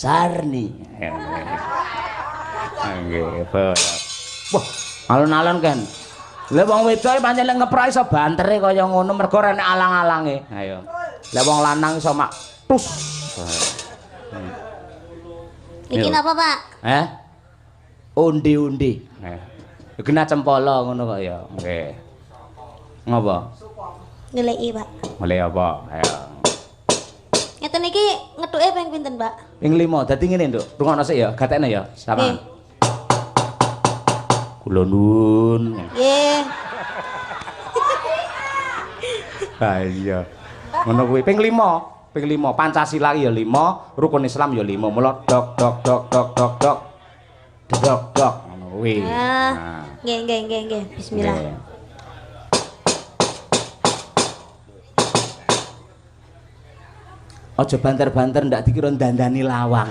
Sarni. Nggih, wah, alon-alon kan. Lah wong wedok pancen lek ngeprok iso bantere kaya ngono mergo ora enek alang-alange. Ayo. Lah wong lanang iso mak tus. Iki napa, Pak? Heh? Undi-undi. Heh. Kena cempala ngono kok ya. Nggih. Ngopo? Ngeleki, Pak. Ngeleki apa? Ayo. Ngeten iki ngethuke ping pinten, Pak? Ping 5. Dadi ngene, Nduk. Rungokno sik ya, gatekne ya. Sama. Kula nuwun. Nggih. Ha iya. Ngono kuwi ping 5. Ping 5. Pancasila ya 5, rukun Islam ya 5. Mula dok dok dok dok dok dok. Dok dok ngono kuwi. Nah. Nggih nggih nggih nggih. Bismillah. Aja banter-banter ndak dikira ndandani lawang.